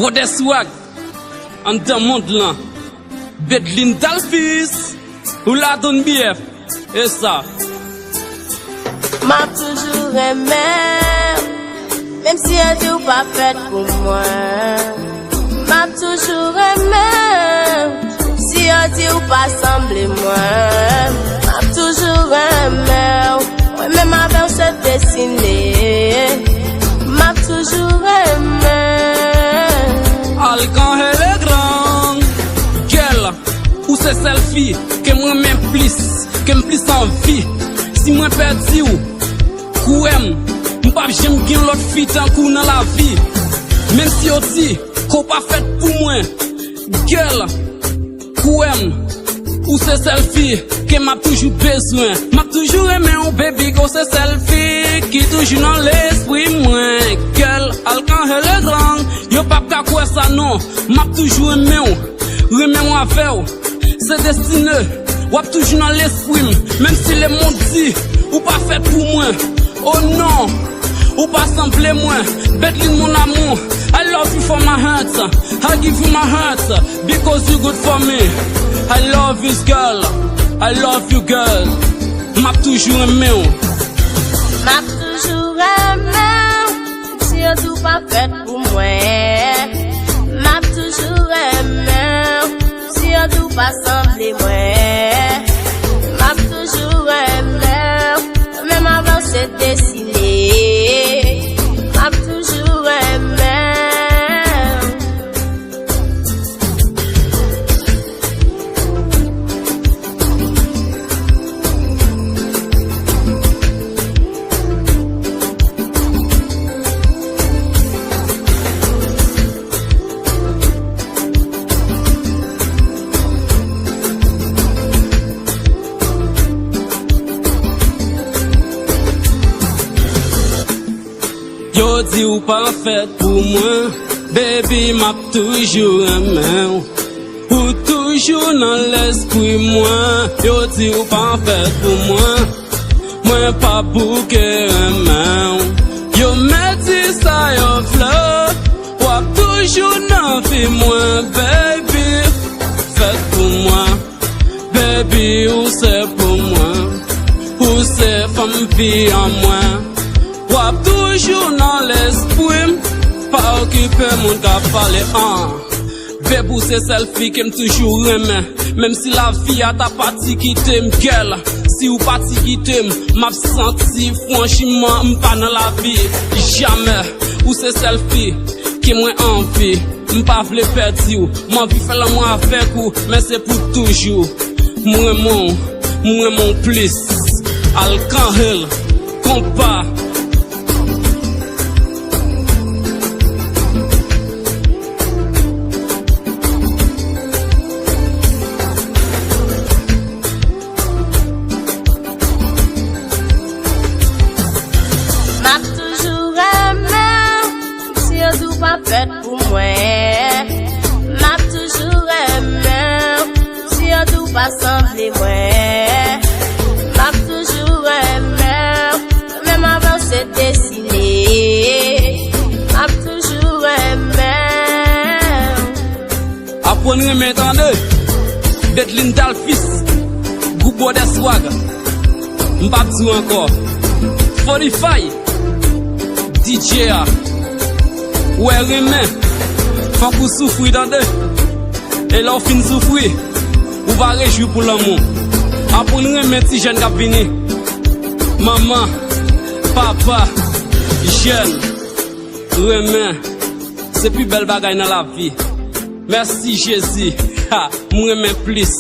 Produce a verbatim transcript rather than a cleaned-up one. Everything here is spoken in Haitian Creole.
Wodès Wag, anndan mond lan. Bedlin Dalfis, ou la donn B F. E sa. M ap toujou renmen w, menm si yo di w pa fèt pou mwen. M ap toujou renmen w, si yo di w pa sanble mwen. M ap toujou renmen w, mwen menm avè w se destine. M ap toujou renmen w. Alkan Hele Gran, gèl. Ou se sèl fi ke m renmen plis, ke m plis anvi. Si mwen pèdi w, kwè m, m p ap janm gen lòt fi tankou w nan lavi. Menm si yo di ke w pa fèt pou mwen, gèl, kwè m, ou se sèl fi ke m ap toujou bezwen. M ap toujou renmen w, baby, ke w se sèl fi ki toujou nan lespri mwen. Gèl, Alkan Hele Gran, yo p ap ka kwè sa non. M ap toujou renmen w. Renmen w avè w, se destine. W ap toujou nan lespri m, menm si lemonn di ou pa fèt pou mwen. Oh non, ou pa sanble mwen. Bedlin, mon amour, I love you for my heart. I give you my heart because you good for me. I love you, girl. I love you, girl. M ap toujou renmen w. M ap toujou renmen w. Si yo di w pa fèt pou mwen, m ap toujou renmen w. Si yo di w pa sanble mwen, m ap toujou renmen w. Menm avè w se destine, m ap toujou renmen w. Yo di w pa fèt pou mwen, baby, m ap toujou renmen w. Ou toujou nan lespri mwen, yo di w pa fèt pou mwen. Mwen p ap bouke renmen w. Yo mèt di sa yo vle, w ap toujou nan vi mwen, baby. Fèt pou mwen, baby, ou se pou mwen. Ou se fanm vi an mwen. W ap toujou nan lespri m. Pa okipe moun k ap pale, an. Baby, ou se sèl fi ke m toujou renmen. Menm si lavi a ta pati kite m, gèl, si w pati kite m, m ap santi franchiman m pa nan lavi. Jamè, ou se sèl fi ke mwen anvi. M pa vle pèdi w. M anvi fè lanmou avèk ou, men se pou toujou. M renmen w, m renmen w plis. Alkan Hill, konpa. M ap toujou renmen w, si yo di w pa fèt pou mwen. M ap toujou renmen w, si yo di w pa sanble mwen. M ap toujou renmen w, menm avè w se destine. M ap toujou renmen w. Aprann renmen, tande. Bedlin Dalfis, gwoup Bwòdè Swag. M p ap di w ankò. Fortify, D J a. Ou wè renmen, fòk ou soufri, tande. E lè w fin soufri, ou va rejwi pou lanmou. Aprann renmen ti jèn k ap vini. Manman, papa, jèn, renmen. Se pi bèl bagay nan lavi. Mèsi Jezi. Ha, m renmen plis.